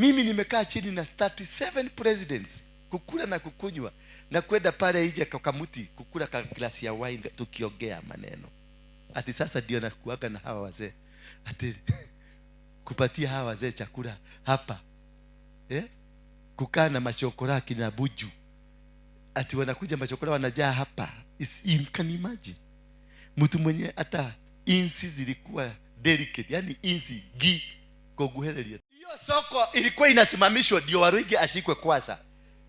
Mimi nimekaa chini na 37 presidents kukula na kukunywa na kwenda pale nje kwa kamuti kukula ka glasi ya wine tukiongea maneno. Ati sasa ndio nakuaga na hawa wazee. Ati kupatia hawa wazee chakula hapa. Kukaa na machokora kina Buju. Ati wanakuja machokora wanajaa hapa. You can imagine. Mtu mwenye hata insi zilikuwa delicate, yani insi gi koguheleria. Hiyo soko ilikuwa inasimamishwa ndio Waruinge ashikwe kwanza.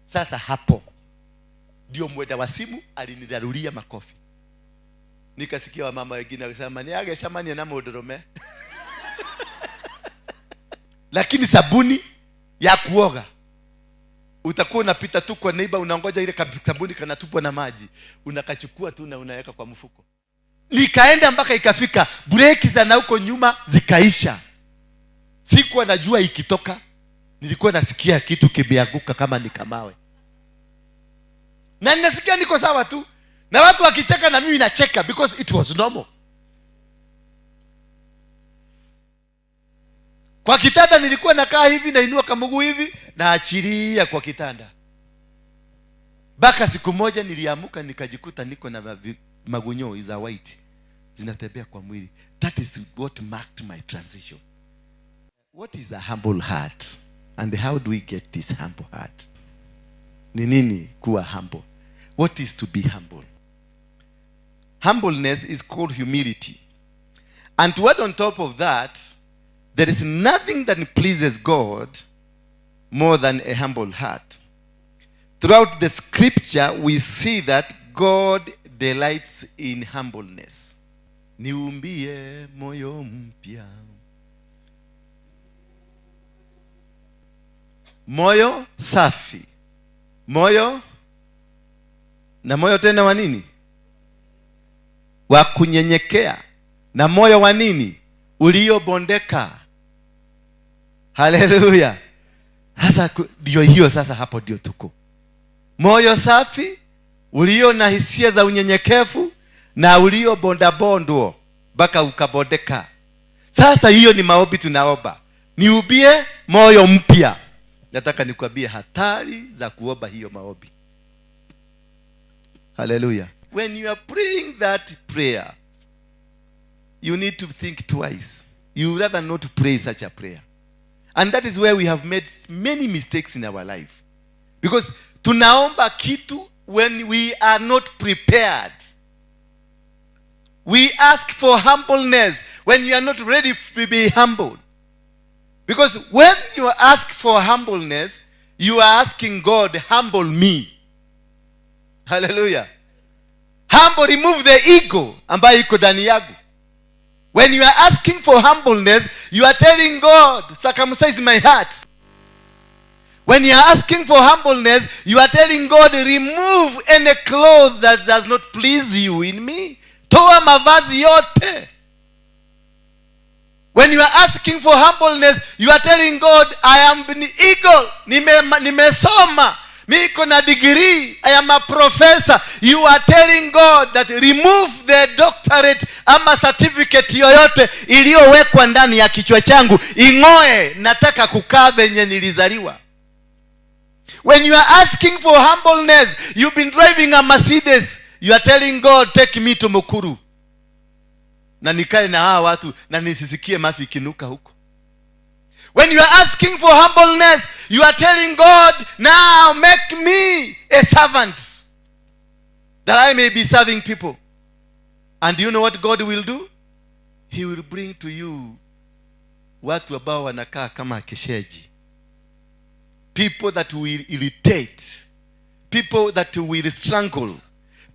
Sasa hapo ndio mwenda wa simu alinidarulia makofi. Nikasikia wamama wengine wakisema ni agecemania na mũndũrũme. Lakini sabuni ya kuoga utakuwa unapita tu kwa neighbor, unangoja ile sabuni kanatupwa na maji, unakachukua tu na unaweka kwa mfuko. Nikaenda mpaka ikafika breki za na huko nyuma zikaisha. Sikuwa najua ikitoka, nilikuwa nasikia kitu kimeanguka kama ni kamawe. Na ninasikia niko sawa tu. Na watu wakicheka na mimi nacheka because it was normal. Kwa kitanda nilikuwa nakaa hivi, nainua kamguu hivi, naachilia kwa kitanda. Baka siku moja niliamuka nikajikuta niko na magunyoo za white zinatembea kwa mwili. That is what marked my transition. What is a humble heart? And how do we get this humble heart? Ni nini kuwa humble? What is to be humble? Humbleness is called humility. And to add on top of that, there is nothing that pleases God more than a humble heart. Throughout the scripture, we see that God delights in humbleness. Niumbie moyo mpya. Moyo safi. Moyo na moyo tena wa nini? Wa kunyenyekea. Na moyo wa nini? Uliobondeka. Hallelujah. Sasa ndio hiyo sasa, hapo ndio tuko. Moyo safi, ulio na hisia za unyenyekevu na uliobondabondwo mpaka ukabondeka. Sasa hiyo ni maombi tunaomba. Niubie moyo mpya. Nataka nikwambie hatari za kuomba hiyo maombi. Hallelujah. When you are praying that prayer, you need to think twice. You rather not pray such a prayer. And that is where we have made many mistakes in our life. Because tunaomba kitu when we are not prepared. We ask for humbleness when you are not ready to be humbled. Because when you ask for humbleness, you are asking God, humble me. Hallelujah. Humble, remove the ego ambayo iko ndani yangu. When you are asking for humbleness, you are telling God, circumcise my heart. When you are asking for humbleness, you are telling God, remove any cloth that does not please you in me. Toa mavazi yote. When you are asking for humbleness, you are telling God, I am an eagle. Nimesoma. Niko na degree. I am a professor. You are telling God that remove the doctorate ama certificate yoyote iliyowekwa ndani ya kichwa changu. Ing'oe, nataka kukaa venye nilizaliwa. When you are asking for humbleness, you've been driving a Mercedes. You are telling God, take me to Mukuru. Na nikae na hawa watu na nisisikie mafi ikinuka huko. When you are asking for humbleness, you are telling God, now make me a servant, that I may be serving people. And do you know what God will do? He will bring to you watu ambao wanakaa kama kisheji. People that will irritate. People that will strangle.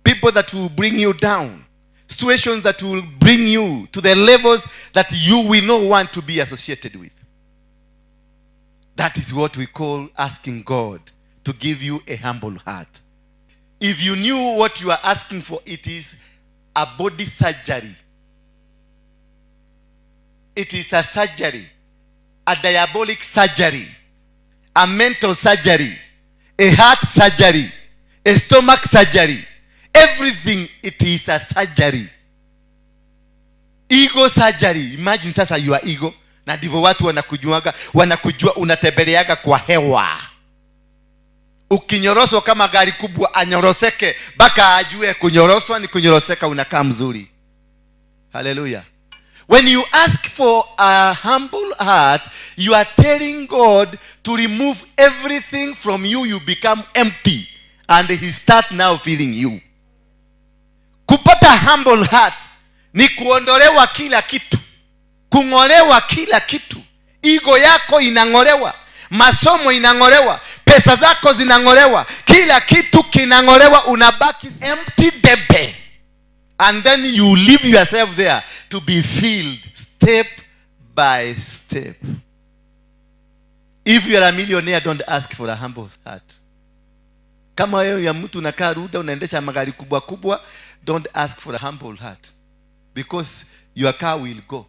People that will bring you down. Situations that will bring you to the levels that you will not want to be associated with. That is what we call asking God to give you a humble heart. If you knew what you are asking for, it is a body surgery. It is a surgery, a diabolic surgery, a mental surgery, a heart surgery, a stomach surgery. Everything, it is a surgery. Ego surgery. Imagine sasa your ego. Na ndivyo watu wanakujuaga, wanakujua unatembeleaga kwa hewa. Ukinyoroswa kama gari kubwa, anyoroseke mpaka ajue kunyoroswa ni kunyoroseka, unakaa mzuri. Haleluya. When you ask for a humble heart, you are telling God to remove everything from you. You become empty and he starts now filling you. Kupata humble heart ni kuondolewa kila kitu, kung'olewa kila kitu. Ego yako inang'olewa, masomo inang'olewa, pesa zako zinang'olewa, kila kitu kinang'olewa, unabaki empty debe. And then you leave yourself there to be filled step by step. If you are a millionaire, don't ask for a humble heart. Kama wewe ya mtu unakaa Runda, unaendesha magari kubwa kubwa, don't ask for a humble heart, because your car will go.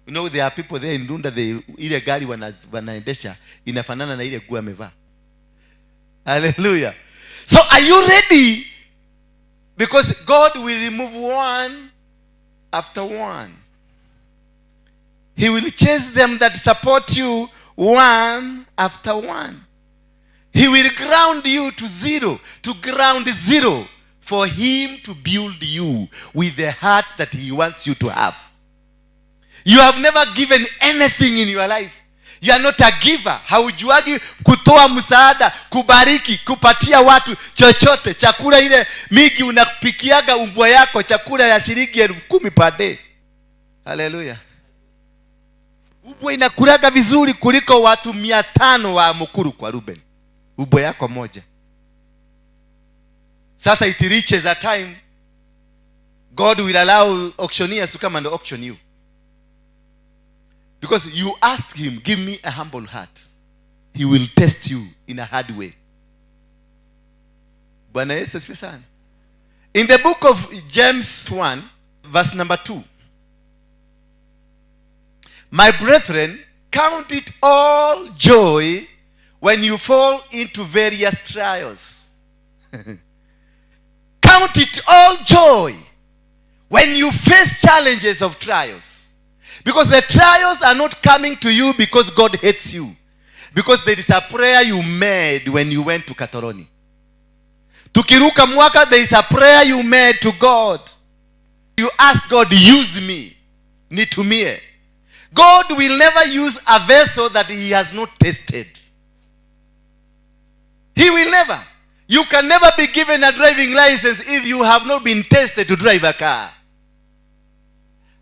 You know, there are people there in Runda, ile gari wanaendesha inafanana na ile nguo amevaa. Hallelujah. So are you ready? Because God will remove one after one. He will chase them that support you one after one. He will ground you to zero, to ground zero, for him to build you with the heart that he wants you to have. You have never given anything in your life. You are not a giver. Haujuagi kutoa msaada, kubariki, kupatia watu chochote. Chakula ile mingi unapikiaga umbwa yako, chakula ya shilingi 10,000 per day. Haleluya. Umbwa inakulaga vizuri kuliko watu 500 wa Mukuru kwa Ruben. Umbwa yako moja. Sasa it reaches a time God will allow auctioneers to come and auction you. Because you ask him, "Give me a humble heart." He will test you in a hard way. Bwana Yesu asifiwe sana. In the book of James 1, verse number 2. "My brethren, count it all joy when you fall into various trials." Count it all joy when you face challenges of trials. Because the trials are not coming to you because God hates you. Because there is a prayer you made when you went to Katoroni. Tukiruka mwaka, there is a prayer you made to God. You ask God, "Use me. Nitumie." God will never use a vessel that he has not tested. He will never. You can never be given a driving license if you have not been tested to drive a car.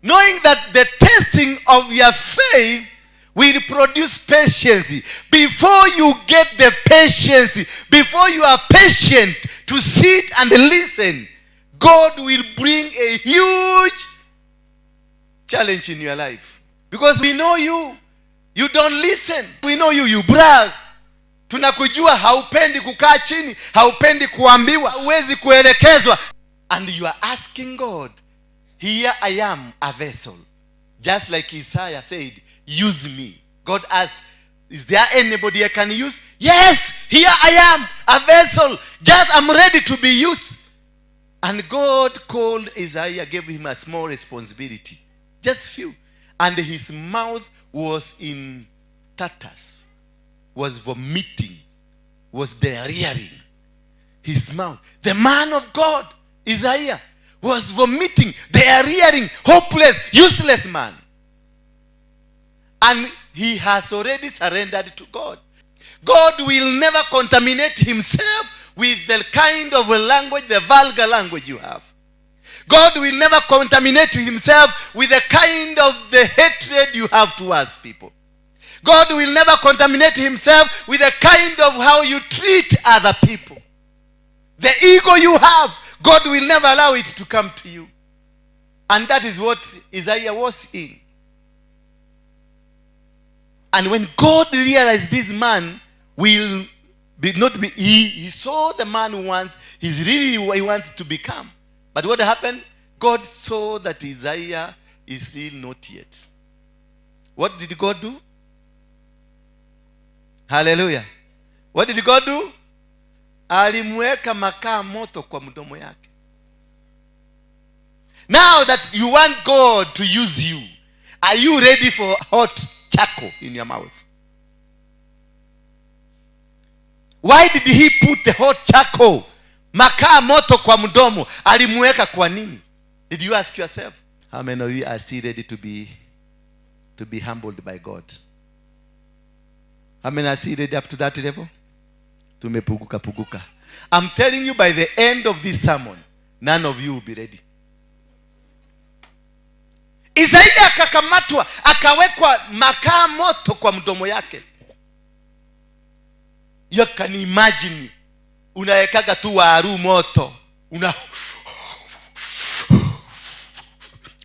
Knowing that the testing of your faith will produce patience. Before you get the patience, before you are patient to sit and listen, God will bring a huge challenge in your life. Because we know you. You don't listen. We know you. You brag. Tunakujua haupendi kukaa chini, haupendi kuambiwa, huwezi kuelekezwa. And you are asking God, "Here I am, a vessel." Just like Isaiah said, "Use me." God asked, "Is there anybody I can use?" "Yes, here I am, a vessel. Just I'm ready to be used." And God called Isaiah, gave him a small responsibility. Just few. And his mouth was in tatters, was vomiting, was diarrheaing. His mouth. The man of God, Isaiah, was vomiting, diarrheaing, hopeless, useless man. And he has already surrendered to God. God will never contaminate himself with the kind of a language, the vulgar language you have. God will never contaminate himself with the kind of the hatred you have towards people. God will never contaminate himself with the kind of how you treat other people. The ego you have, God will never allow it to come to you. And that is what Isaiah was in. And when God realized this man will be not be, he saw the man once, he's really what he wants to become. But what happened? God saw that Isaiah is still not yet. What did God do? Hallelujah. What did God do? Alimweka makaa moto kwa mdomo yake. Now that you want God to use you, Are you ready for hot charcoal in your mouth? Why did he put the hot charcoal, makaa moto kwa mdomo? Alimuweka kwa nini? Did you ask yourself? How many of you are still ready to be humbled by God? How many are still ready up to that level? Tumepuguka puguka. I'm telling you, by the end of this sermon, none of you will be ready. Isaia akakamatwa, akawekwa makaa moto kwa mdomo yake. You can imagine, unawekaga tu waru moto, una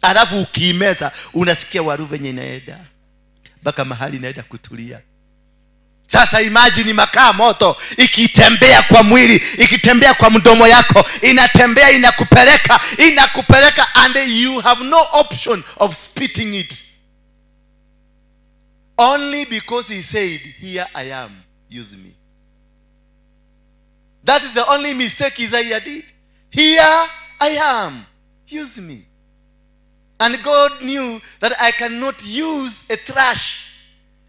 alafu ukiimeza unasikia waru venye inaenda mpaka mahali inaenda kutulia. Sasa imagine makaa moto ikitembea kwa mwili, ikitembea kwa mdomo yako, inatembea, inakupeleka, inakupeleka, and you have no option of spitting it, only because he said, "Here I am, use me." That is the only mistake Isaiah did. "Here I am, use me." And God knew that I cannot use a trash,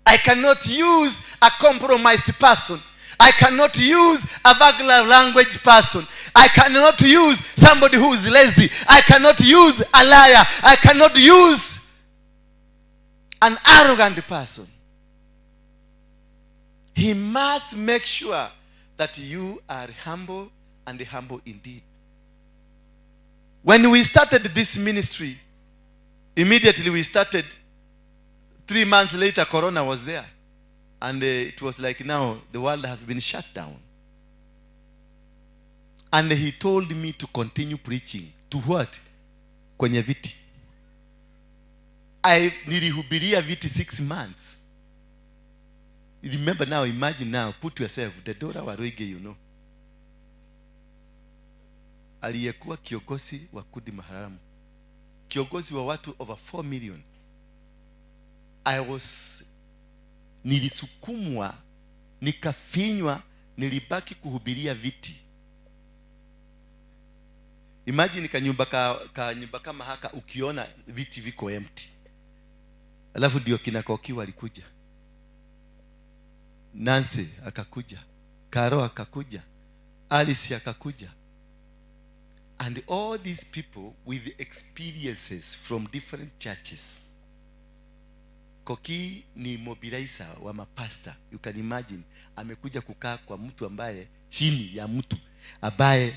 I cannot use a compromised person. I cannot use a vulgar language person. I cannot use somebody who is lazy. I cannot use a liar. I cannot use an arrogant person. He must make sure that you are humble and humble indeed. When we started this ministry, immediately we started, 3 months later, Corona was there. And it was like now the world has been shut down. And he told me to continue preaching. To what? Kwenye viti. Nilihubiria viti 6 months. Remember now, imagine now, put yourself, the Dora Waruinge, aliyekuwa kiongozi wa kundi maharamu, kiongozi wa watu over 4 million. Nilisukumwa, nikafinywa, nilibaki kuhubiria viti. Imagine kanyumba kama haka, ukiona viti viko empty. Alafu ndio kina Kokiwa alikuja, Nancy akakuja, Karo akakuja, Alice akakuja, and all these people with experiences from different churches. Koki ni mobilizer wa mapasta. You can imagine, amekuja kukaa kwa mtu ambaye, chini ya mtu ambaye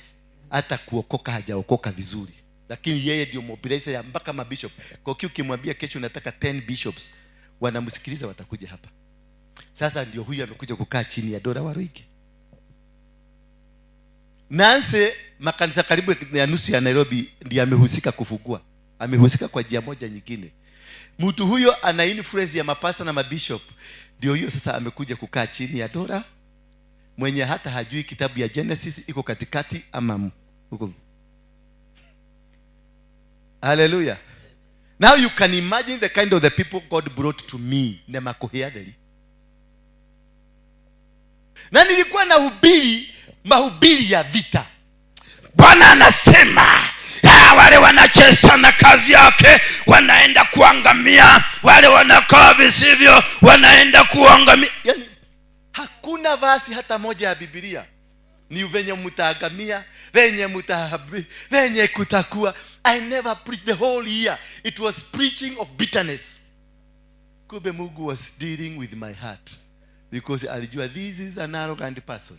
hata kuokoka hajaokoka vizuri, lakini yeye ndio mobilizer ya mpaka mabishop. Koki ukimwambia kesho unataka 10 bishops, wanamsikiliza, watakuja hapa. Sasa ndio huyu amekuja kukaa chini ya Dora Waruinge. Nancy, makanisa karibu ya nusu ya Nairobi ndiye amehusika kufungua, amehusika kwa njia moja nyingine. Mtu huyo ana influence ya mapasta na mabishop. Ndio hiyo sasa amekuja kukaa chini ya Dora mwenye hata hajui kitabu ya Genesis iko katikati ama huko. Hallelujah. Now you can imagine the kind of the people God brought to me na makuhiatheri. Na nilikuwa na hubiri mahubiri ya vita. Bwana anasema, "Ah, wale wanacheza na kazi yake wanaenda kuangamia, wale wanakaa visivyo wanaenda kuangamia." Yani hakuna verse hata moja ya Biblia, ni venye mtaangamia, venye mutahabi, venye kutakuwa. I never preached the whole year. It was preaching of bitterness. Kumbe Mungu was dealing with my heart because alijua this is an arrogant person.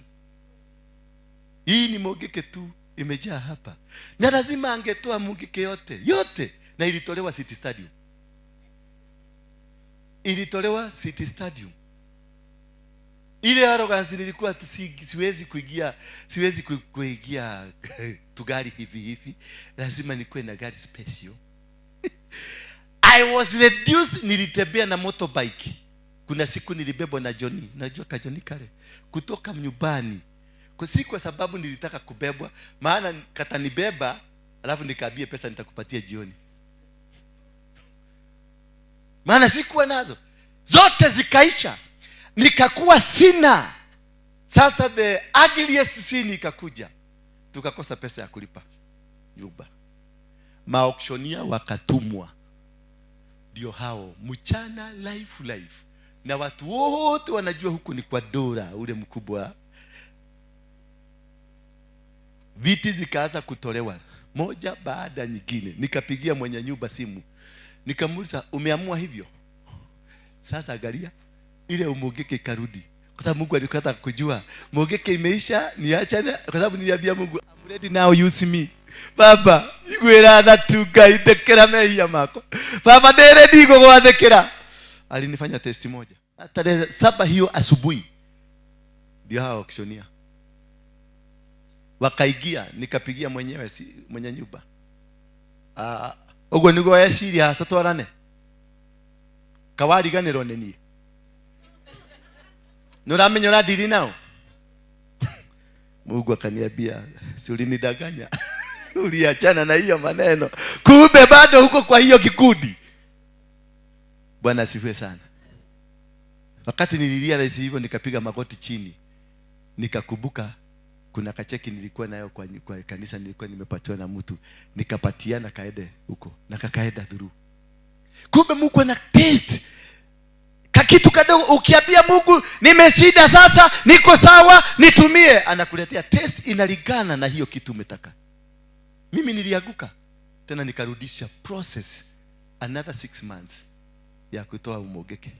Hii ni mogeke tu imejaa hapa, na lazima angetoa mugeke yote yote, na ilitolewa City Stadium, ilitolewa City Stadium. Ile arrogance nilikuwa ati siwezi kuingia, siwezi kuingia tugari hivi hivi, lazima nikuwe na gari special. I was reduced. Nilitembea na motorbike. Kuna siku nilibebwa na Johnny, najua ka Johnny kale, kutoka nyumbani. Si kwa sababu nilitaka kubebwa, maana katanibeba alafu nikaambie pesa nitakupatia jioni, maana sikuwa nazo, zote zikaisha, nikakuwa sina. Sasa the ugliest scene ikakuja, tukakosa pesa ya kulipa nyumba, maauctioneer wakatumwa. Ndio Ndio hao mchana life life, na watu wote wanajua huku ni kwa Dora ule mkubwa. Viti zikaanza kutolewa moja baada nyingine. Nikapigia mwenye nyumba simu, nikamuuliza, umeamua hivyo? Sasa angalia ile umugeke ikarudi, kwa sababu Mungu alikata kujua mugeke imeisha, niachane, kwa sababu niliambia Mungu, I'm ready now, use me. Baba, igwira thatu Ngai ndekera mehia makwa. Baba, ndĩ ready gũgwathĩkĩra. Alinifanya test moja tarehe 7 hiyo asubuhi, ndio hao auctioneer wakaingia. Nikapigia mwenyewe, si mwenye nyumba, uguo niguo eciria tutwarane kawariganirwo nĩ niĩ, nĩ ũramenya ũrandiri nao. Mungu akaniambia, si ulinidanganya? Uliachana na hiyo maneno, kumbe bado huko kwa hiyo kikundi. Bwana asifiwe sana. Wakati nilirealize hivyo, nikapiga magoti chini, nikakumbuka kuna kacheki nilikuwa nayo kwa kanisa, nilikuwa nimepatiwa na mtu, nikapatiana kaende huko na kakaenda through. Kumbe Mungu ana test kakitu kadogo. Ukiambia Mungu nimeshinda sasa, niko sawa, nitumie, anakuletea test inalingana na hiyo kitu umetaka. Mimi nilianguka tena, nikarudisha process another 6 months ya kutoa umogeke.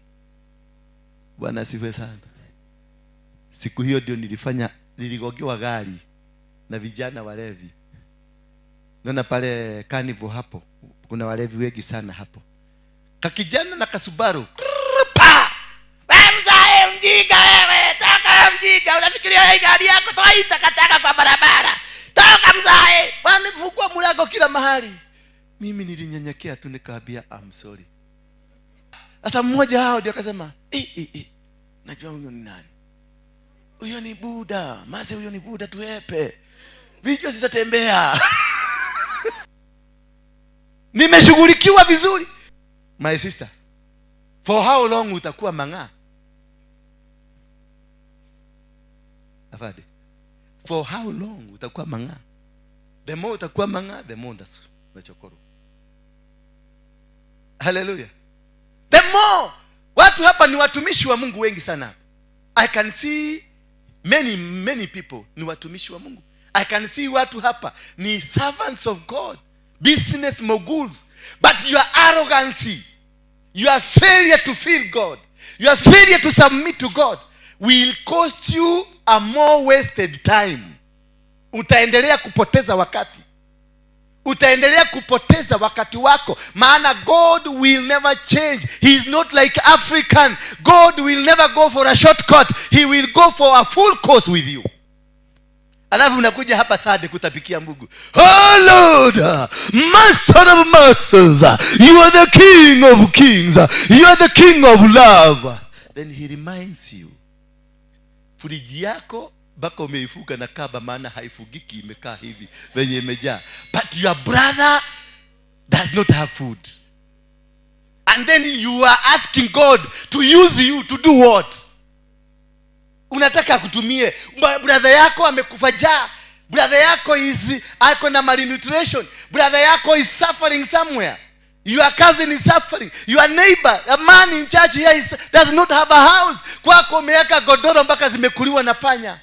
Bwana asifiwe sana. Siku hiyo ndio niligongewa gari na vijana walevi. Naona pale Carnival hapo kuna walevi wengi sana hapo. Kakijana na kasubaru. Pa! Wewe mzae mjinga wewe, toka mjinga, unafikiria hii gari yako toa hii takataka kwa barabara. Toka mzae, wamefungua mlango kila mahali. Mimi nilinyenyekea tu nikaambia I'm sorry. Sasa mmoja hao ndio akasema, najua huyo ni nani? Huyo ni Buda. Mase huyo ni Buda, tuepe. Vichwa zitatembea. Nimeshughulikiwa vizuri. My sister, for how long utakuwa mang'aa? Afade. For how long utakuwa mang'aa? The more utakuwa mang'aa, the more utachokoro. Hallelujah. The more watu hapa ni watumishi wa Mungu wengi sana. I can see many, many people ni watumishi wa Mungu. I can see watu hapa ni servants of God, business moguls. But your arrogancy, your failure to feel God, your failure to submit to God will cost you a more wasted time. Utaendelea kupoteza wakati. Utaendelea kupoteza wakati wako. Maana God will never change. He is not like African. God will never go for a shortcut. He will go for a full course with you. Alafu unakuja hapa Sunday kutapikia Mungu. Oh Lord, Master of masters, you are the King of kings, you are the King of love. Then he reminds you, friji yako baka umeifuka na kaba, maana haifugiki, imekaa hivi venye imejaa. But your brother does not have food. And then you are asking God to use you to do what? Unataka akutumie. Brother yako amekufa njaa. Brother yako is ako na malnutrition. Brother yako is suffering somewhere. Your cousin is suffering. Your neighbor, a man in church here does not have a house. Kwako umeweka godoro mpaka zimekuliwa na panya.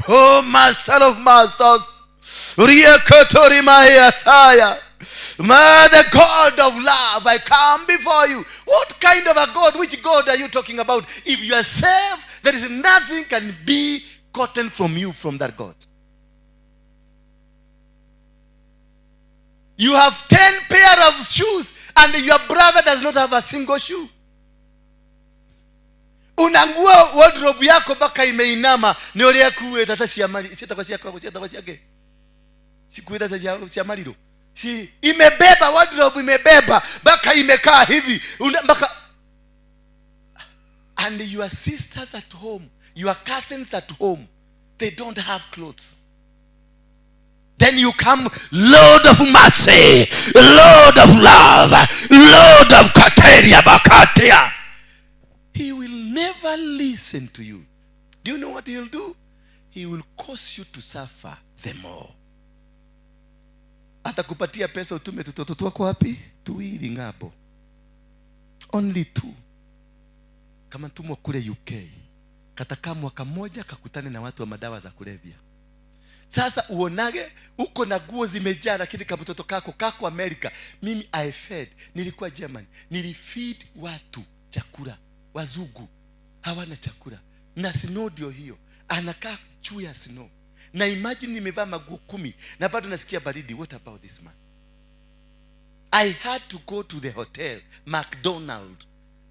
Oh, Master of masters, Riakotorimaya, the God of love, I come before you. What kind of a God? Which God are you talking about? If you are saved, there is nothing can be gotten from you from that God. You have 10 pair of shoes and your brother does not have a single shoe. Unangua wardrobe yako mpaka imeinama, ni ole kuwe tata cia mali, si tata cia kwako, si tata ciake. Si kuwe tata cia maliro. Si imebeba wardrobe, imebeba mpaka imekaa hivi. Mpaka. And your sisters at home, your cousins at home, they don't have clothes. Then you come, Lord of mercy, Lord of love, Lord of Kateria Bakatia. He will never listen to you. Do you know what he'll do? He will cause you to suffer the more. Atakupatia pesa utume tutoto twako wapi? Tuwili ng'ambo. Only two. Kama tumwa kule UK. Katakaa mwaka mmoja kakutane na watu wa madawa za kulevya. Sasa uonage uko na guo zimejaa, lakini kamtoto kako kako Amerika. Mimi I fed, nilikuwa Germany, nilifeed watu chakula. Wazungu hawana chakula. Na snow ndio hiyo. Anakaa juu ya snow. Na imagine nimevaa maguo 10 na bado nasikia baridi. What about this man? I had to go to the hotel McDonald,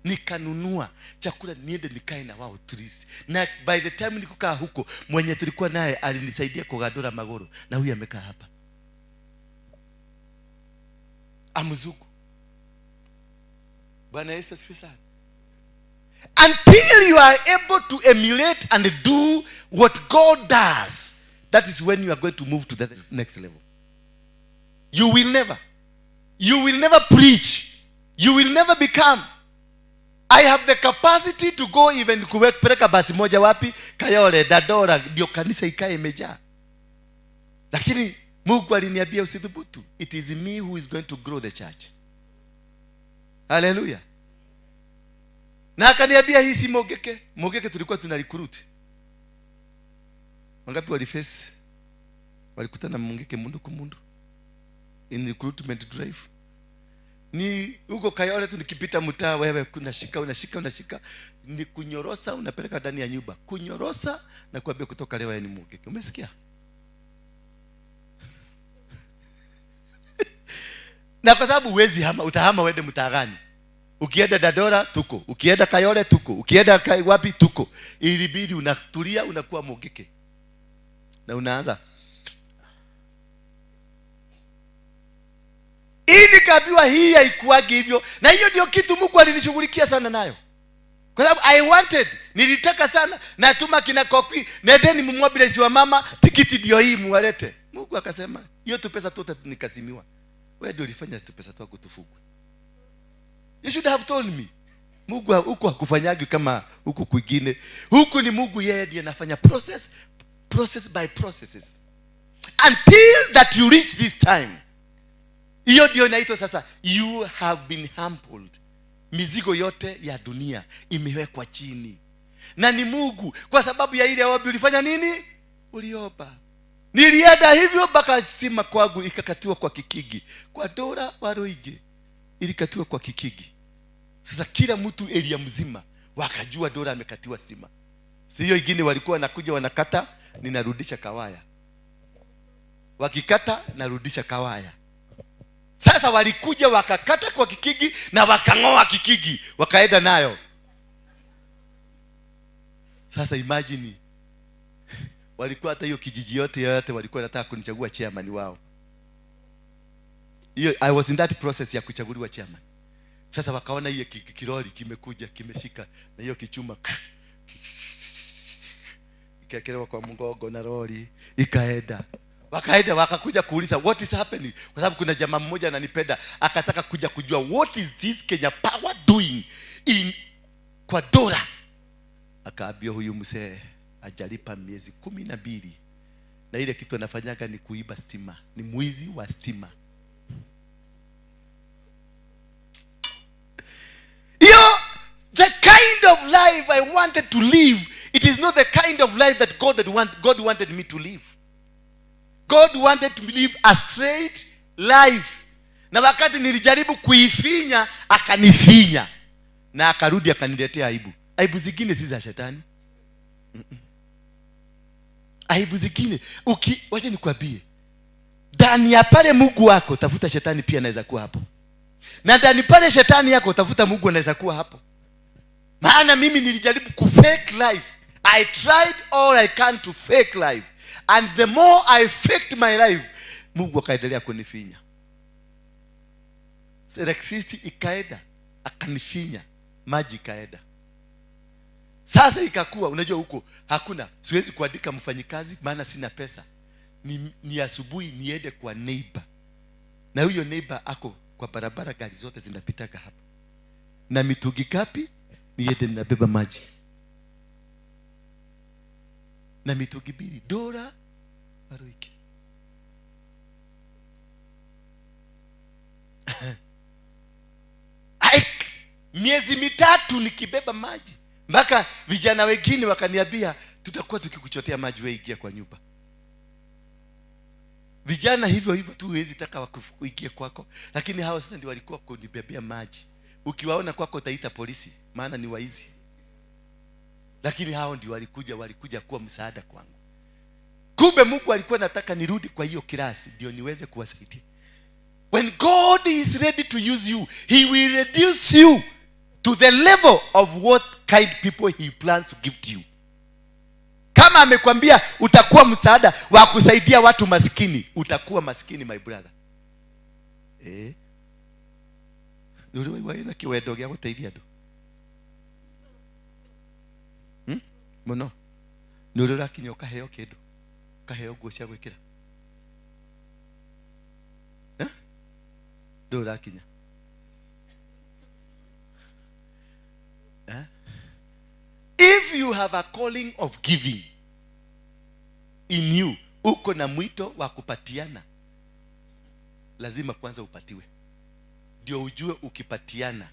nikanunua chakula niende nikae na wao tourist. Na by the time nikukaa huko, mwenye tulikuwa naye alinisaidia kugandura magoro, na huyu amekaa hapa amzuku. Bwana Yesu asifiwe sana. Until you are able to emulate and do what God does, that is when you are going to move to the next level. You will never. You will never preach. You will never become. I have the capacity to go even kupeleka basi moja wapi? Kayole, Dandora, ndio kanisa ikae imejaa. Lakini Mungu aliniambia usithubutu. It is me who is going to grow the church. Hallelujah. Na akaniambia hii si Mogeke. Mogeke tulikuwa tuna recruit. Wangapi waliface? Walikutana Mogeke mundu kwa mundu in recruitment drive. Ni huko Kayole tu nikipita mtaa, wewe unashika, unashika, unashika, ni kunyorosa unapeleka ndani ya nyumba. Kunyorosa na kuambia kutoka leo ni Mogeke. Umesikia? Na kwa sababu huwezi hama, utahama uende mtaa gani? Ukienda Dandora tuko, ukienda Kayole tuko, ukienda wapi tuko. Ilibidi unatulia, unakuwa Mogeke. Na unaanza. Ili kaambiwa hii haikuagi hivyo. Na hiyo ndio kitu Mungu alinishughulikia sana nayo. Kwa sababu I wanted, nilitaka sana, natuma kina Kokwi, nendeni mumwambie wa mama, tikiti ndio hii muwalete. Mungu akasema, hiyo tu pesa tu nikazimiwa. Wewe ndio ulifanya tu pesa tu tufugwe. You should have told me. Mungu huko hakufanyagi kama huku kwingine. Huku ni Mungu yeye ndiye anafanya process, process by processes. Until that you reach this time. Hiyo ndio inaitwa sasa you have been humbled. Mizigo yote ya dunia imewekwa chini. Na ni Mungu kwa sababu ya ile ombi ulifanya nini? Uliomba. Nilienda hivyo mpaka stima kwangu ikakatiwa kwa kikigi. Kwa Dora Waruinge ilikatiwa kwa kikigi. Sasa kila mtu area mzima wakajua Dora amekatiwa stima. Si hiyo ingine walikuwa wanakuja wanakata, ninarudisha kawaya. Wakikata narudisha kawaya. Sasa walikuja wakakata kwa kikigi na wakangoa kikigi, wakaenda nayo. Sasa imagine walikuwa hata hiyo kijiji yote yote walikuwa wanataka kunichagua chairman wao. Hiyo I was in that process ya kuchaguliwa chairman. Sasa wakaona hiyo kiroli kimekuja kimeshika na hiyo kichuma ikaekelewa kwa mgongo na lori ikaenda. Wakaenda wakakuja kuuliza what is happening, kwa sababu kuna jamaa mmoja ananipenda akataka kuja kujua what is this Kenya Power doing in kwa Dora. Akaambia huyu mzee hajalipa miezi 12 na ile kitu anafanyaga ni kuiba stima, ni mwizi wa stima. Yo, the kind of life I wanted to live, it is not the kind of life that God wanted me to live. God wanted to live a straight life. Na wakati nilijaribu kuifinya, akanifinya. Na akarudi akaniletea aibu. Aibu zingine si za shetani. Aibu zingine, wacha nikwambie. Ndani ya pale Mungu wako tafuta shetani pia anaweza kuwa hapo. Na ndani pale shetani yako tafuta Mungu anaweza kuwa hapo. Maana mimi nilijaribu ku fake life. I tried all I can to fake life. And the more I faked my life, Mungu akaendelea kunifinya. Electricity ikaenda, akanifinya, maji ikaenda. Sasa ikakuwa, unajua huko hakuna, siwezi kuandika mfanyikazi maana sina pesa. Ni asubuhi niende kwa neighbor. Na huyo neighbor ako kwa barabara, gari zote zinapitaga hapa. Na mitungi kapi niende ninabeba maji. Na mitungi 2 Dora Waruinge. Miezi 3 nikibeba maji. Mpaka vijana wengine wakaniambia tutakuwa tukikuchotea maji wewe ingia kwa nyumba. Vijana hivyo hivyo tu huwezi taka wakuingie kwako, lakini hao sasa ndio walikuwa kunibebea maji. Ukiwaona kwako utaita polisi, maana ni waizi. Lakini hao ndio walikuja kuwa msaada kwangu. Kumbe Mungu alikuwa anataka nirudi kwa hiyo kirasi ndio niweze kuwasaidia. When God is ready to use you, he will reduce you to the level of what kind people he plans to give to you. Kama amekwambia utakuwa msaada wa kusaidia watu maskini, utakuwa maskini my brother. Nuri wa ina kiwendo gya guteithia andu. Muno. Nuri urakinya ukaheo kindu. Ukaheo nguo cia gwikira. Nuri urakinya. If you have a calling of giving in you, uko na mwito wa kupatiana, lazima kwanza upatiwe. Ndio ujue ukipatiana,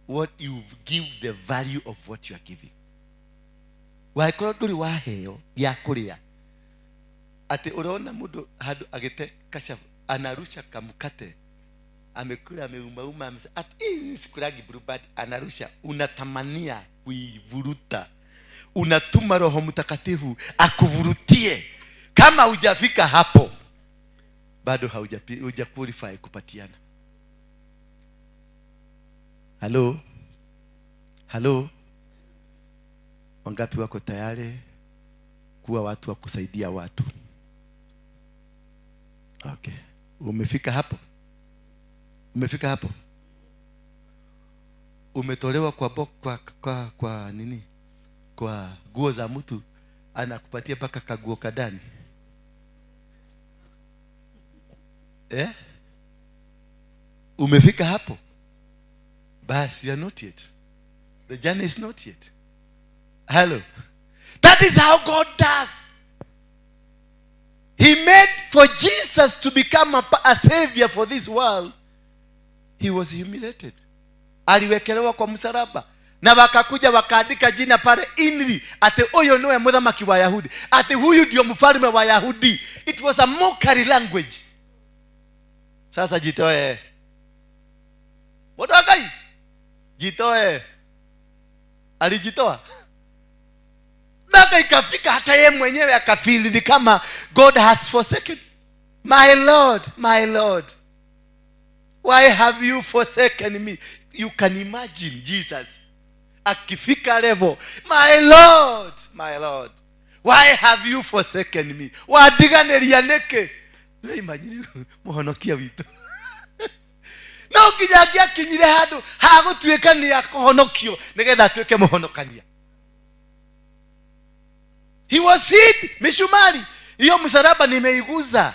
what you give, the value of what you are giving. Wakorwo nduri waheo ya kuria, ati uraona mundu handu agite kashavu anarusha kamkate, amekula ameumauma, amesema ati sikulagi Blue Band, anarusha, unatamania kuivuruta. Unatuma Roho Mtakatifu akuvurutie. Kama hujafika hapo, bado huja qualify kupatiana. Hello? Hello? Wangapi wako tayari kuwa watu wa kusaidia watu? Okay. Umefika hapo? Umefika hapo? Umetolewa kwa kwa nini? Kwa nguo za mtu, anakupatia mpaka kaguo kadani. Umefika hapo? Bas, you are not yet. The journey is not yet. Hello. That is how God does. He made for Jesus to become a savior for this world. He was humiliated. Aliwekelewa kwa msalaba. Na wakakuja wakaandika jina pale inri, ate huyo niwe muthamaki wa Yahudi, ate huyu ndio mfalme wa Yahudi. It was a mockery language. Sasa jitoe. Mdogai. Jitoe. Alijitoa. Mpaka ikafika hata yeye mwenyewe akafeel ni kama God has forsaken. My Lord, my Lord, why have you forsaken me? You can imagine Jesus akifika level, my Lord, my Lord, why have you forsaken me? Wadiganeria neke. Imagine muhonokia witu. No nginya angĩakinyire handũ ha gũtuĩka nĩ akũhonokio nĩgetha atuĩke mũhonokania. He was hid mishumari. Hiyo msalaba nimeiguza.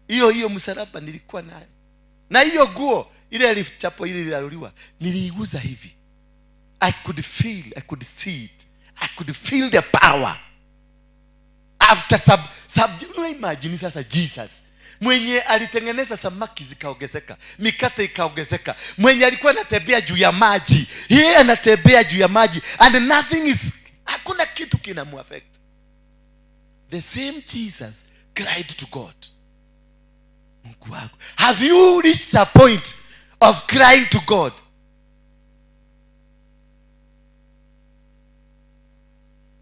Hiyo msalaba nilikuwa nayo. Na hiyo nguo ile ilichapo ile ililaluliwa, niliiguza hivi. I could feel, I could see it. I could feel the power. After sub imagine sasa Jesus mwenye alitengeneza samaki zikaongezeka, mikate ikaongezeka, mwenye alikuwa anatembea juu ya maji, yeye anatembea juu ya maji and nothing is, hakuna kitu kinamuaffect. The same Jesus cried to God. Mungu wangu, have you reached a point of crying to God?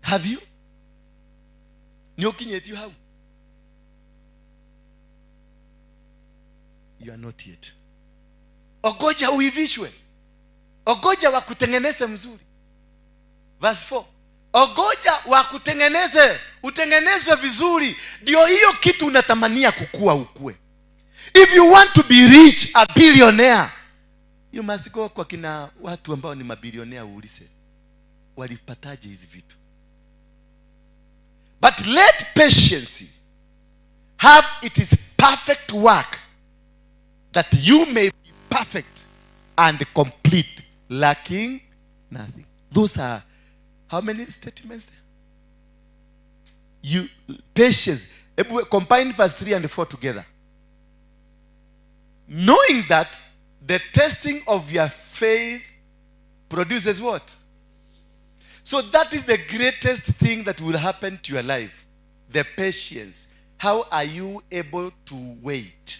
Have you? Nyokinyetio hau? You are not yet. Ogoja uivishwe. Ogoja wakutengeneze mzuri. Verse 4. Ogoja wakutengeneze, utengenezwe vizuri. Ndio hiyo kitu unatamania kukua ukue. If you want to be rich, a billionaire, you must go kwa kina watu ambao ni mabilionea uulize, walipataje hizi vitu? But let patience have its perfect work, that you may be perfect and complete, lacking nothing. Those are how many statements there? You patience. Combine verse 3 and 4 together. Knowing that the testing of your faith Produces what? So that is the greatest thing that will happen to your life. The patience. How are you able to wait?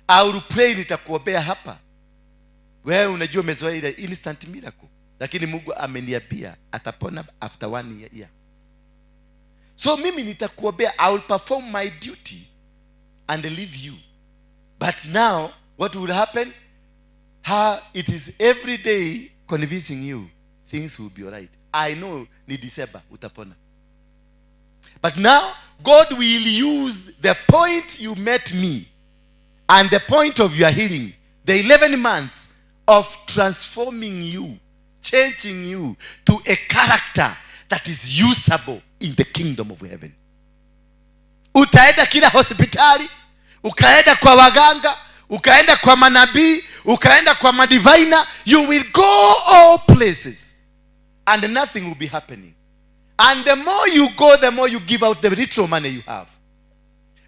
I will pray, nitakuombea hapa. Wewe unajua umezoea ile instant miracle. Lakini Mungu ameniambia atapona after 1 year. So mimi nitakuombea, I will perform my duty and leave you. But now, what will happen? How it is every day convincing you things will be all right. I know ni December utapona. But now, God will use the point you met me and the point of your healing, the 11 months of transforming you, changing you to a character that is usable in the kingdom of heaven. Utaenda kila hospitali, ukaenda kwa waganga, ukaenda kwa manabii, ukaenda kwa madivina, you will go all places and nothing will be happening. And the more you go, the more you give out the little money you have.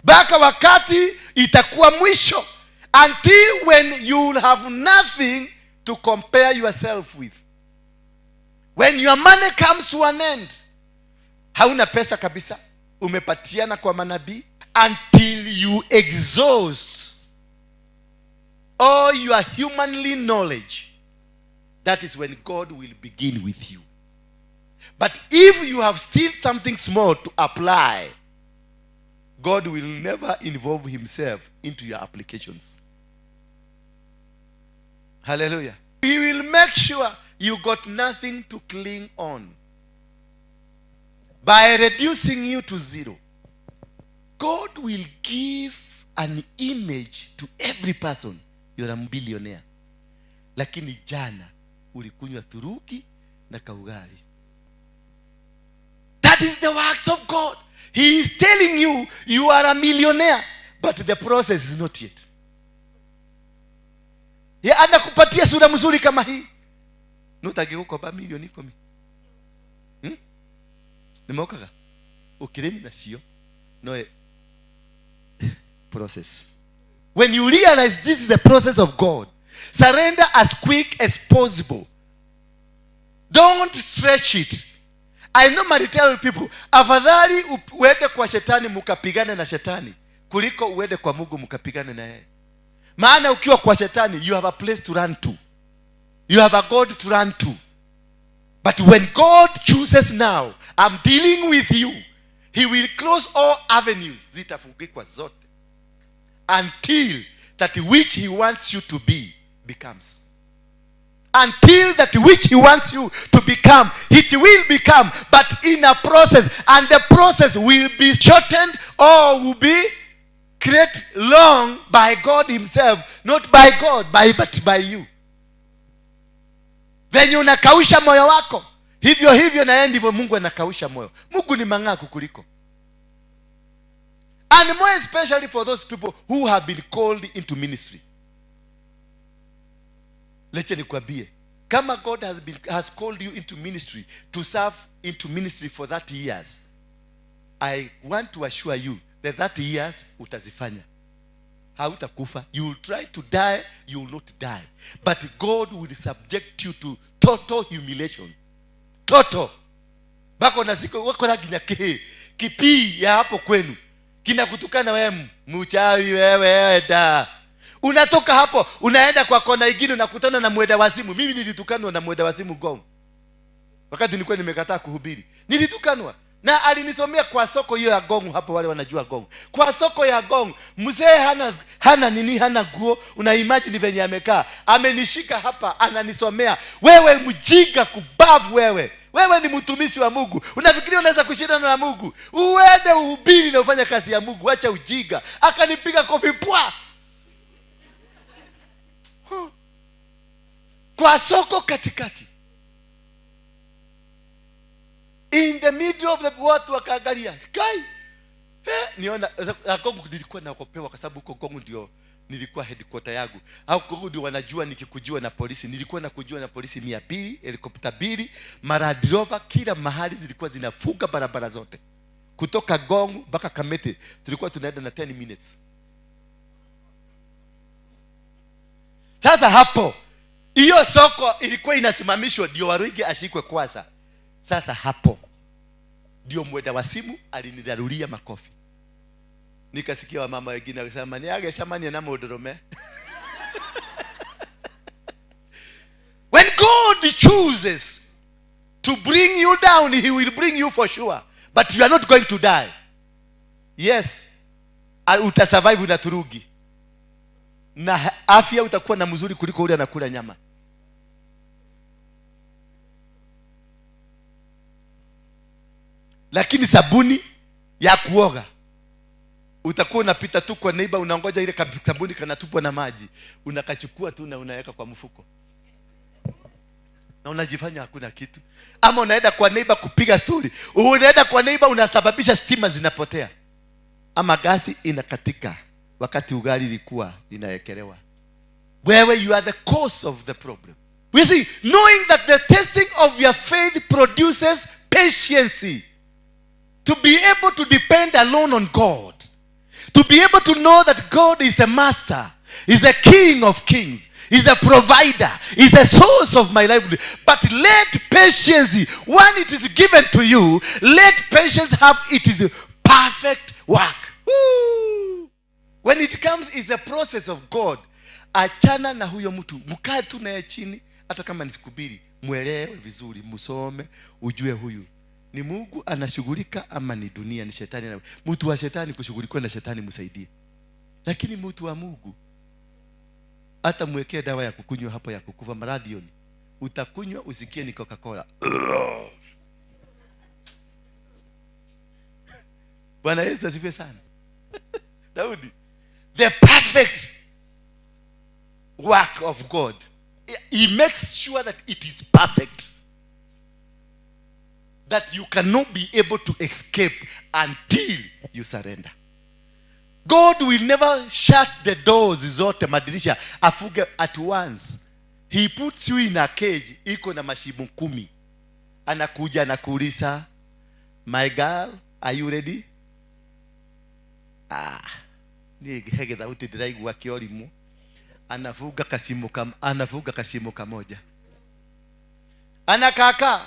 Mpaka wakati itakuwa mwisho, until when you will have nothing to compare yourself with. When your money comes to an end, hauna pesa kabisa, umepatiana kwa manabii, until you exhaust all your humanly knowledge. That is when God will begin with you. But if you have still something small to apply, God will never involve himself into your applications. Hallelujah. He will make sure you got nothing to cling on. By reducing you to zero, God will give an image to every person. You're a billionaire. Lakini jana ulikunywa turuki na kaugali. That is the works of God. He is telling you, you are a millionaire, but the process is not yet. Ye anakupatia sura mzuri kama hii. Nutagigukomba milioni 10. Nimeokaga. Ukirimi nacio. No process. When you realize this is the process of God, surrender as quick as possible. Don't stretch it. I normally tell people, afadhali uende kwa shetani mukapigane na shetani kuliko uende kwa Mungu mukapigane na yeye. Maana ukiwa kwa shetani, you have a place to run to. You have a God to run to. But when God chooses now, I'm dealing with you, he will close all avenues. Zitafungikwa zote. Until that which he wants you to be becomes. Until that which he wants you to become, it will become, but in a process, and the process will be shortened or will be created long by God himself, not by God, but by you. Venye unakausha moyo wako, hivyo hivyo na yeye ndivyo Mungu anakausha moyo. Mungu ni mang'aa kukuliko. And more especially for those people who have been called into ministry. Leche nikwambie, kama God has called you into ministry to serve into ministry for 30 years, I want to assure you that 30 years utazifanya. Hautakufa. You will try to die, you will not die. But God will subject you to total humiliation. Total. Bako na siku wako na ginya kipi ya hapo kwenu kinakutukana wewe mchawi wewe da. Unatoka hapo unaenda kwa kona ingine unakutana na mwenda wazimu. Mimi nilitukanwa na mwenda wazimu Gong. Wakati nilikuwa nimekataa kuhubiri, nilitukanwa. Na alinisomea kwa soko hiyo ya Gong hapo, wale wanajua Gong. Kwa soko ya Gong, mzee hana nini, hana guo, una imagine venye amekaa. Amenishika hapa ananisomea. Wewe mjinga kubavu wewe. Wewe ni mtumishi wa Mungu. Unafikiria unaweza kushindana na Mungu? Uende uhubiri na ufanye kazi ya Mungu, acha ujinga. Akanipiga kofi pwa. Kwa soko katikati. In the middle of the watu wakaangalia. Kai. Niona Kongo nilikuwa naogopewa kwa sababu huko Kongo ndio nilikuwa headquarter yangu. Au Kongo ndio wanajua nikikujua na polisi. Nilikuwa nakujua na polisi 200, helicopter 2, Land Rover kila mahali zilikuwa zinafunga barabara zote. Kutoka Gong mpaka Kamete tulikuwa tunaenda na 10 minutes. Sasa hapo Hiyo soko ilikuwa inasimamishwa ndio Waruinge ashikwe kwanza. Sasa hapo ndio mwenda wa simu alinirarulia makofi. Nikasikia wamama wengine wakisema niagecemania na mũndũrũme. When God chooses to bring you down, he will bring you for sure, but you are not going to die. Yes, utasurvive na turugi na afya, utakuwa na mzuri kuliko ule anakula nyama. Lakini sabuni ya kuoga utakuwa unapita tu kwa neighbor, unangoja ile sabuni kanatupwa na maji, unakachukua tu na unaweka kwa mfuko na unajifanya hakuna kitu. Ama unaenda kwa neighbor kupiga story, unaenda kwa neighbor unasababisha stima zinapotea ama gasi inakatika wakati ugali ilikuwa inaekelewa. Wewe, you are the cause of the problem. We see, knowing that the testing of your faith produces patience, to be able to depend alone on God, to be able to know that God is a master, is a king of kings, is a provider, is a source of my livelihood. But let patience, when it is given to you, let patience have its perfect work. Woo! When it comes, is a process of God. Achana na huyo mtu, mkae tu naye chini, hata kama ni siku mbili, mwelewe vizuri, msome, ujue huyu ni Mungu anashughulika ama ni dunia, ni shetani. Mtu wa shetani kushughulikiwa na shetani, msaidie. Lakini mtu wa Mungu hata mwekee dawa ya kukunywa hapo ya kukufa maradhioni, utakunywa usikie ni Coca-Cola. Bwana Yesu asifiwe sana. Daudi, the perfect work of God, he makes sure that it is perfect, that you cannot be able to escape until you surrender. God will never shut the doors zote, madirisha afuge at once. He puts you in a cage iko na mashimo 10. Anakuja anakuuliza, my girl, are you ready? Ni hege thauti ndiraigua kiorimu. Anafuga kashimo kam, anafuga kashimo kamoja. Anakaka,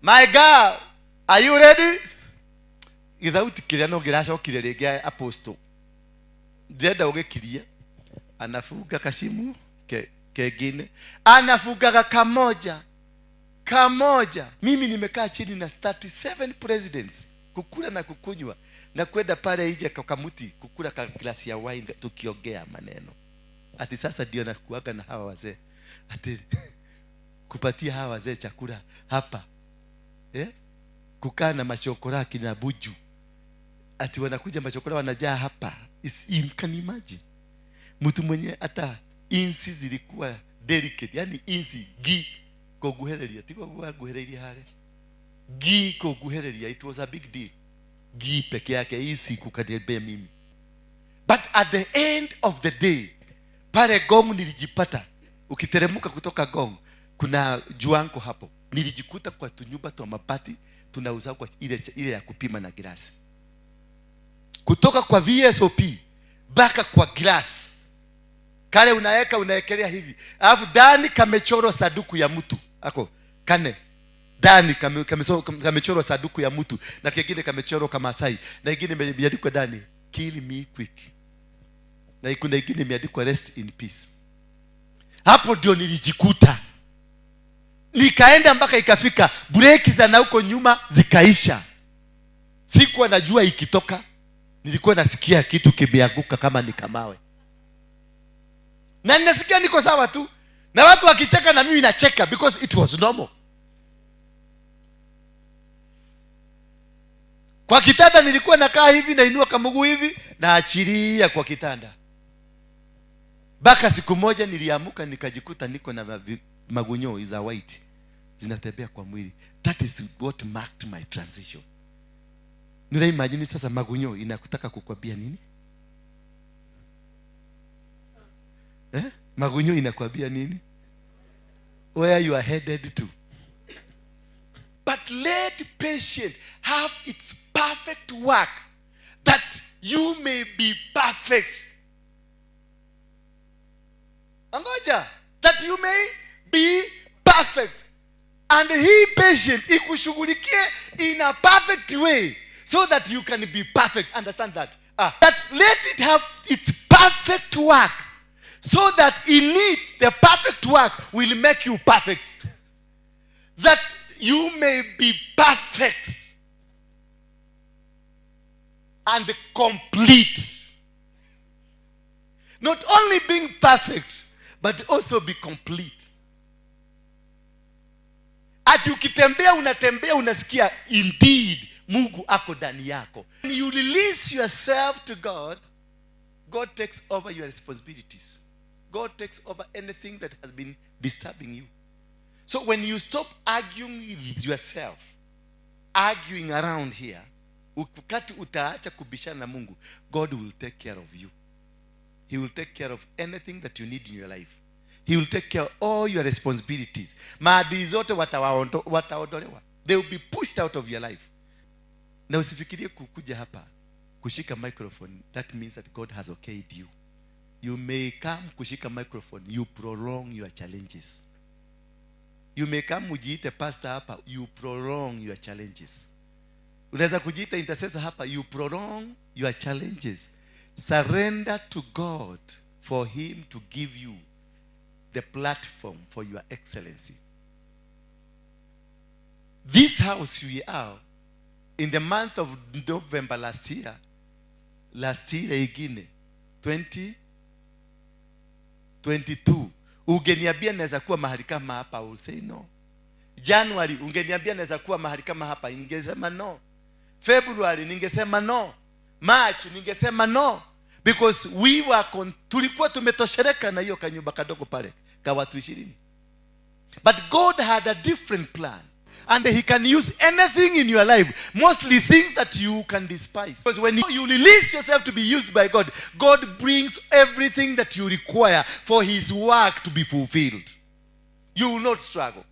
my girl, are you ready? Githauti kiria no giracokire ringi apostle. Ndenda ugikirie. Anafuga kashimu kengine. Anafugaga kamoja. Kamoja. Mimi nimekaa chini na 37 presidents kukula na kukunywa na kwenda pale nje kwa kamuti kukula ka glasi ya wine tukiongea maneno. Ati sasa ndio nakuaga na hawa wazee. Ati kupatia hawa wazee chakula hapa. Kukaa na machokora kina Buju. Ati wanakuja machokora wanajaa hapa. You can imagine. Mtu mwenye hata insi zilikuwa delicate, yani insi gi koguhereria, tiko guhereria hale. Gi koguhereria, it was a big deal. Gi peke yake insi kukaniambia mimi. But at the end of the day, pale Gong nilijipata. Ukiteremuka kutoka Gong, kuna juanko hapo. Nilijikuta kwa tunyumba twa mabati tunauza kwa ile ya kupima na glasi. Kutoka kwa VSOP mpaka kwa glass. Kale unaweka unaekelea hivi. Alafu ndani kamechorwa saduku ya mtu. Ako kane. Ndani kamechorwa saduku ya mtu na kingine kamechorwa kama Masai na kingine imeandikwa ndani kill me quick. Na kuna kingine imeandikwa rest in peace. Hapo ndio nilijikuta. Nikaenda mpaka ikafika breki za na huko nyuma zikaisha. Sikuwa najua ikitoka. Nilikuwa nasikia kitu kimeanguka kama ni kamawe. Na ninasikia niko sawa tu. Na watu wakicheka na mimi nacheka because it was normal. Kwa kitanda nilikuwa nakaa hivi, nainua kamguu hivi, naachilia kwa kitanda. Baka siku moja niliamuka nikajikuta niko na magunyo za white zinatembea kwa mwili. That is what marked my transition. Nila imagine sasa magunyo inakutaka kukwambia nini? Magunyo inakwambia nini? Where you are headed to. But let patience have its perfect work, that you may be perfect. Angoja. That you may be perfect. And he patient ikushughulikie in a perfect way so that you can be perfect. Understand that. That let it have its perfect work so that in it the perfect work will make you perfect. That you may be perfect and complete. Not only being perfect, but also be complete. Ati ukitembea, unatembea unasikia indeed Mungu ako ndani yako. When you release yourself to God, God takes over your responsibilities. God takes over anything that has been disturbing you. So when you stop arguing with yourself, arguing around here, wakati utaacha kubishana na Mungu, God will take care of you. He will take care of anything that you need in your life. He will take care of all your responsibilities. Maadui zote wataondolewa. They will be pushed out of your life. Na usifikirie kukuja hapa kushika microphone, that means that God has okayed you. You may come kushika microphone, you prolong your challenges. You may come ujiite pastor hapa, you prolong your challenges. Unaweza kujiita intercessor hapa, you prolong your challenges. Surrender to God for him to give you the platform for your excellency. This house we are in, the month of November last year ingine 2022, ungeniambia naweza kuwa mahali kama hapa, I will say no. January ungeniambia naweza kuwa mahali kama hapa, ningesema no. February ningesema no. March ningesema no, because tulikuwa tumetosheleka na hiyo kanyumba kadogo pale ka watu 20. But God had a different plan, and he can use anything in your life, mostly things that you can despise, because when you release yourself to be used by God, God brings everything that you require for his work to be fulfilled. You will not struggle.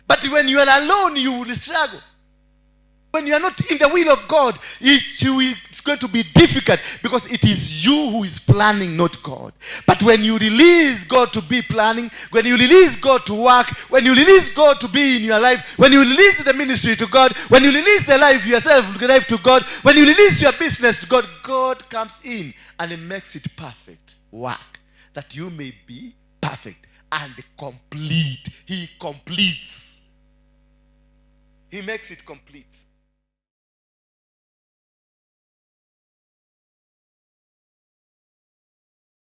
But when you are alone, you will struggle. When you are not in the will of God, it's going to be difficult because it is you who is planning, not God. But when you release God to be planning, when you release God to work, when you release God to be in your life, when you release the ministry to God, when you release the life yourself, life to God, when you release your business to God, God comes in and he makes it perfect work, that you may be perfect and complete. He completes. He makes it complete.